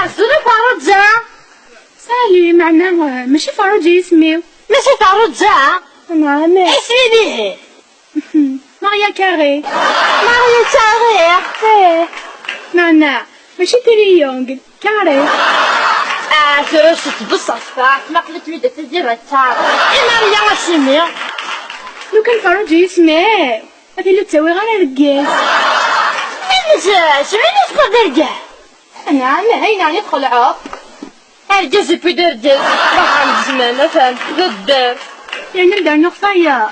Azul a Farruǧa. Salut, meɛna mačči Farruǧa isem-iw. Mačči Farruǧa? Nɛam. Isem-im ihi? Maria Carré. Maria Carré? Eh. Meɛna mačči triangle, carré. Ah, tura tbessast, tmaqlit-mi-d tazira carré. I Maria acimi? Lukan Farruǧa isem-iw, ad iliɣ ttawiɣ ara argaz. Acimi tebɣiḍ argaz? Nɛam, ayen ɛni txelɛeḍ? Argaz ipi d argaz, ruḥ عند زمان, atan, d addar. Yerna ad rnuɣ tayeḍ.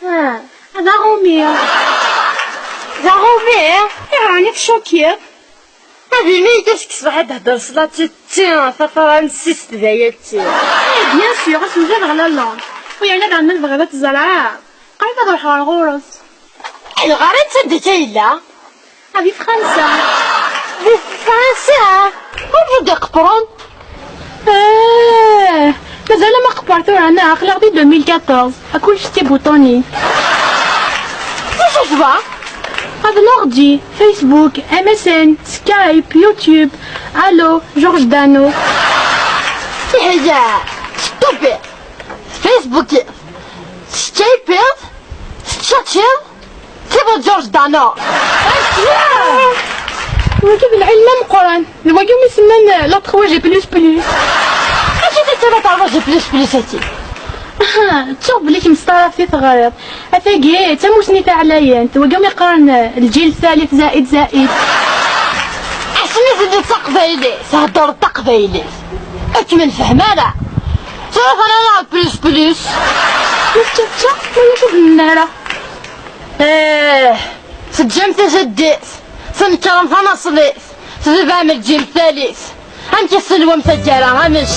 Ah, d aɣumi. D aɣumi? Ayɣer ɛni tcukiḍ? Ad imi ask ṣbaḥ ad hder slaṭitti tafransist d ayati. Eh, bien sûr, ad la langue. Uyerna daɣen ma tebɣiḍ ad teẓreḍ, qrib ad ruḥeɣ ɣer ɣur-s. Ayɣer anta anda yella? Ah, di Fransa. Di Fransa? Ur bud qepron? Eh, mazal ma qepper tura na aqlaɣ di 2014. Akulc tibutoni. Acu tebɣa? Ad l'ordi, Facebook, MSN, Skype, YouTube, Allo, Georges Dano. Tiḥya, stop. Facebook, Skype, Tchatchiḍ, tibɣiḍ Georges Dano. Wagi d lɛilm ameqqran, d wagi umi semman la 3G plus plus. Acu tettara 3G plus plus ati? Ttuɣ belli kemm s taɛrabt i teɣriḍ. Atagi d tamusni taɛlayant, wagi umi qqaren الجيل الثالث زائد زائد. Asmi telliḍ d taqbaylit, thedreḍ taqbaylit. Akken ma nfehm ara. Tura tanaḍ plus plus. Tečča, ma yufud nara. Eh, teǧǧam tajaddit, tnekṛem tanaṣlit, tdebɛem الجيل الثالث. Amek i tselwam taggara, amek?